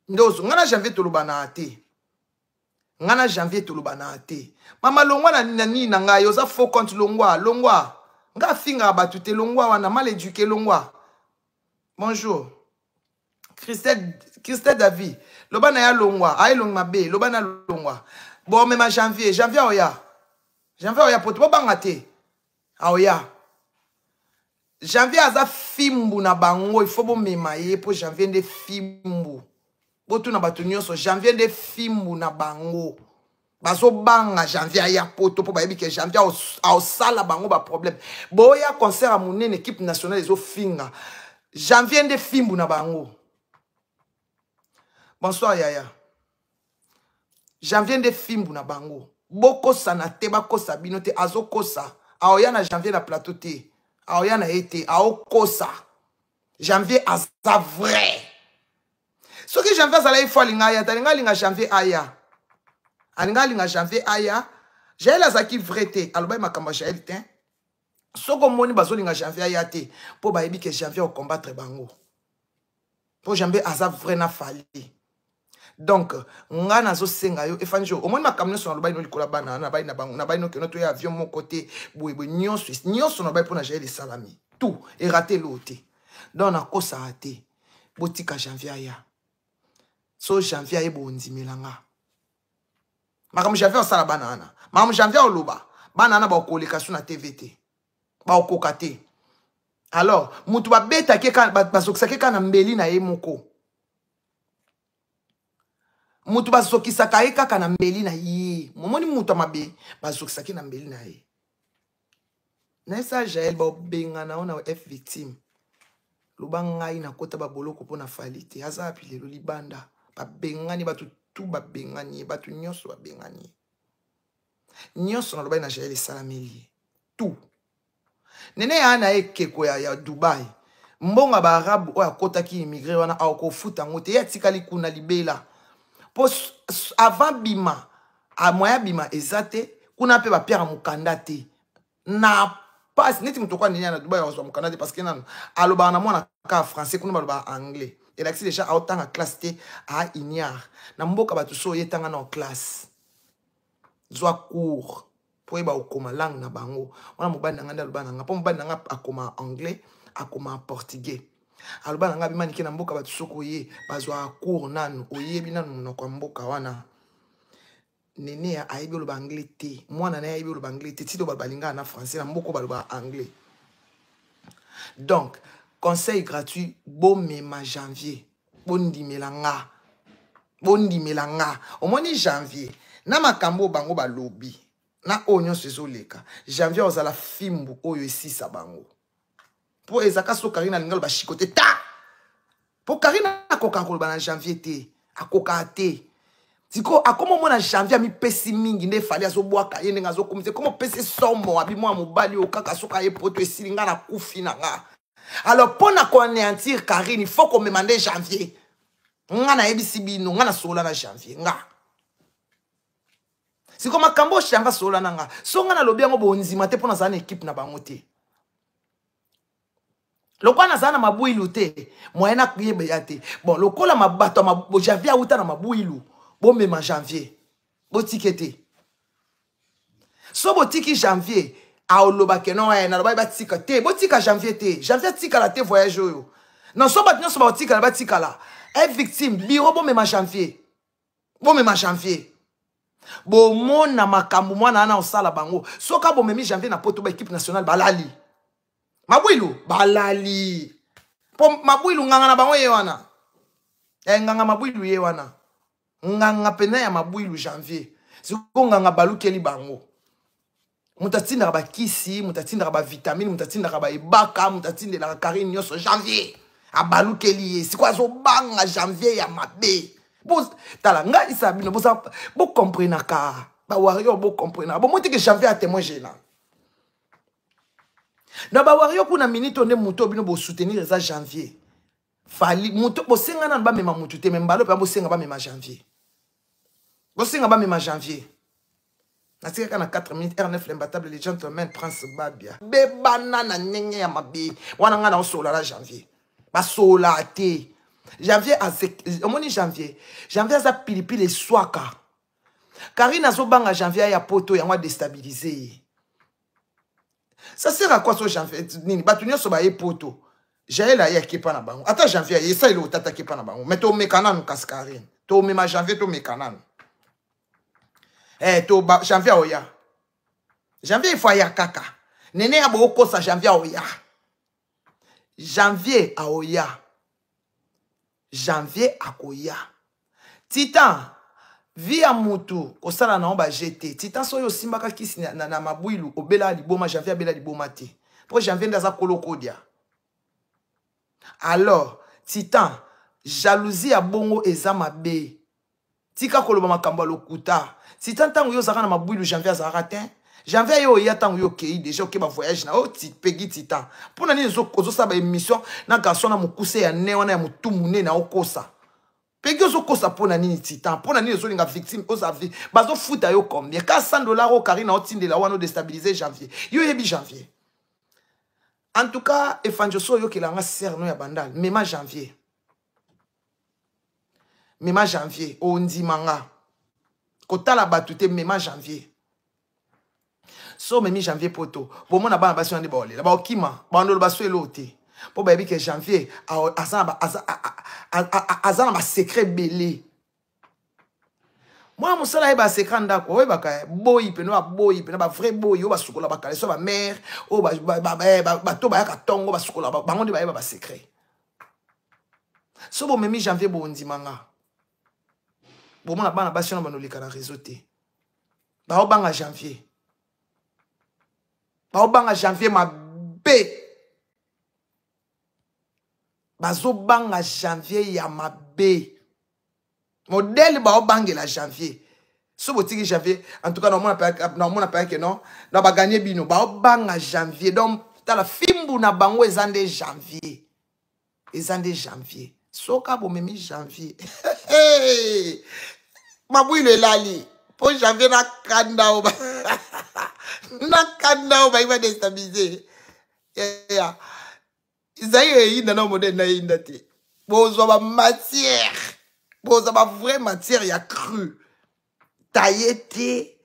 Ndozo nga na janvier tolobana te. Nga na janvier tolobana te. Mama longwa na na nini na ngai oza faux compte longwa longwa. Nga afingaka bato te longwa wana mal éduqué longwa. Bonjour. Christelle Christelle David loba na ya longwa aye longi mabe loba na longwa. Bon mema janvier janvier oya. Janvier oya poto bobanga te. Aoya. Janvier aza fimbu na bango il faut bomema ye mpo janvier nde fimbu botuna bato nyonso janvier nde fimbu na bango bazobanga janvier aya poto mpo bayebi ke janvier aosala bango baproblème boya concert ya monene équipe nationale ezofinga janvier nde fimbu na bango bonsoir yaya janvier nde fimbu na bango bokosana te bakosa bino te azokosa aoya na janvier na plateau te aoya na ye te aokosa janvier aza vrai soki janvier azalaki fo alinga aya te alinga alinga janvier aya alinga alinga janvier aya jael azalaki vrai te alobaki makambo ya jael te soki omoni bazolinga janvier aya te mpo bayebi ke janvier okombattre bango mpo janvier aza vrai na fali donc nga nazosenga yo efanjo omoni makambo nyonso nalobaki no likolo ya bana nabai na bango nabai nokeno toya avion moko te boyeboye nyonso nyonso nalobaki mpo na jael esalami tout erate eloo te donc nakosaka te botika janvier aya so janvier aye bondimela nga makambo janvier osala bana wana makambo janvier oloba bana wana bakoleka su na tv te bakokoka te alors moto babetaki bazokisaki kaka na mbeli na ye moko moto bazokisaka ye kaka na mbeli na ye momoni moto ya mabe bazokisaki na mbeli na ye nayesa jael babengana yo na f victime loba ngai nakota baboloko mpo na fali te aza wapi lelo libanda babengani bato tu babengani ye bato nyonso babengani ye nyonso nalobaki na jael esalameli ye tout nene ya na ye ekeko ya, ya dubai mbongo ya baarabe oyo akotaki immigre wana akofuta yango te ye atikali kuna libela mpo avant bima moyen abima eza te kuna mpe bapiaka mokanda te na pasi neti moto okwa nini na dubai akozwa mokanda te parce que nanu alobaka na mwana kaka français kuna balobaka anglais elakisi deja aotanga classe te a ignare na mboka bato so oye tanga na classe zwa cours mpo oyeba kokoma langue na bango wana mobali na ngai nde aloba na ngai mpo mobali na ngai akoma anglais akoma portugais aloba na ngai abimanike na mboka bato soki oye bazwaka cours nanu oyebi nanu monoko ya mboka wana nenea ayebi oloba anglais te mwana na ye ayebi oloba anglais te tito bato balingaka na français na mboka balobaka anglais donc conseil gratuit bomema janvier bondimela nga bondimela nga omoni janvier na makambo oyo bango balobi na oyo nyonso ezoleka janvier ozala fimbu oyo esisa bango mpo ezaka so karine alingi aloba shiko te ta mpo karine akokaka koloba na janvier te akokaka te sikoyo akoma omona janvier amipesi mingi nde efali azobwaka ye ndenge azokomisa ekoma opesi somo abi mwana mobali oyo kaka soki aye poto esili ngai nakufi na nga alors mpo na koanéantir karine il faut komema nde janvier nga nayebisi bino nga nasolola na janvier nga sikoyo makambo oyo janvier asolola na nga so nga nalobi yango bondima te mpo nazala na ekipe na bango te lokola nazala na mabwilu te moyen nayeba ya te bon lokola bato ya janvier awuta na mabwilu bomema janvier botike te so botiki janvier aoloba ke non eh, nalobaki batika te botika janvier te janvier atikala te voyage oyo non so bato nyonso bakotikala batikala e victime biro bomema janvier bomema janvier bomona makambo mwana wana osala bango soki abomemi janvier na poto ba équipe nationale balali mabwilu balali mpo mabwilu nganga na bango ye wana e nganga mabwilu ye wana nganga mpenza ya mabwilu janvier sikoyo nganga balukeli bango moto atindaka bakisi moto atindaka bavitamine moto atindaka baebaka moto atindelaka karine nyonso janvier abalukeli ye sikoyo azobanga janvier ya mabe tala ngai isa bino bokomprenaka bawarrior bokomprenaka bomoi teke janvier ya témoin gênant na bawarrior kuna minute oyo nde moto bino bosoutenir eza janvier fali moto bosenga nanu bamema motu te me mbalo mpe bosenga bamema janvier bosenga bamema janvier natikaka na 4 minutes r9 l'imbattable le gentleman prince babia bebana na ndenge ya mabe wana ngai naosolola na janvier basolola te Janvier omoni janvier, janvier aza pilipili eswaka. Karine azobanga janvier aya poto, yango adestabilize ye. Ça sert à quoi so janvier nini? Bato nyonso baye poto, Jael aye akepa na bango, ata janvier aye esaleli otata akepa na bango. Mais tomeka nanu kasi Karine, tomema janvier, tomeka nanu. Eh, to ba, janvier aoya, janvier ifo aya kaka nene ya bookosa. Janvier aoya, janvier aoya, janvier akoya. Titan, vie ya mutu kosala na yango baje te. Titan, soki osimbaka kisi na mabwilu, obela liboma. Janvier abela liboma te, mpo janvier nde aza kolokodia. Alors Titan, jalousie ya bongo eza mabe. Tika koloba makambo ya lokuta. Titan, ntango yo ozalaka na mabwilu, janvier azalaka te. Janvier ye oya ntango yo okei deja, oke bavoyage na yo. Pegi Titan, mpo na nini ozosala baémission na garçon na mokuse ya ne wana ya motu monene aokosa? Pegi, ozokosa mpo na nini? Titan, mpo na nini ozolinga victime? Oza bazofuta yo combien? Ka 100 $ oyo Karine aotindela wana, odestabilize janvier. Yo oyebi janvier. En tout cas, Efanjo, so oyokelanga serno ya Bandal, mema janvier, mema janvier, ondimanga kotala bato te. Mema janvier, so omemi janvier poto, bomona bana basi wana nde baolela, baokima, bandolo baso elo te, mpo bayebi ke janvier aza na basecret ebele. Mwana mosala ayeba secret ndako, oyebaka boyi mpena, baboyi mpena, bavrai boyi oyo basukola bakaleso, bamare oyo bato bayaka ntongo basukola bango nde bayeba basecret. So bomemi janvier, bondimanga, bomona bana basi wana banoleka na réseau te. Baobanga janvier, baobanga janvier mabe, bazobanga janvier ya mabe. Modele baobangela janvier, so botiki janvier, en tout cas naomona payake non na baganye bino. Baobanga janvier, donc tala fimbu na bango eza nde janvier, eza nde janvier. Soka bomemi janvier, mabwilo elali, mpo janvier na kanda o na kanda oyo bayi badestabilize ya ezali eyinda na modele na eyinda te. Bozwa bamatière, bozwa bavrai matière ya cru taye te.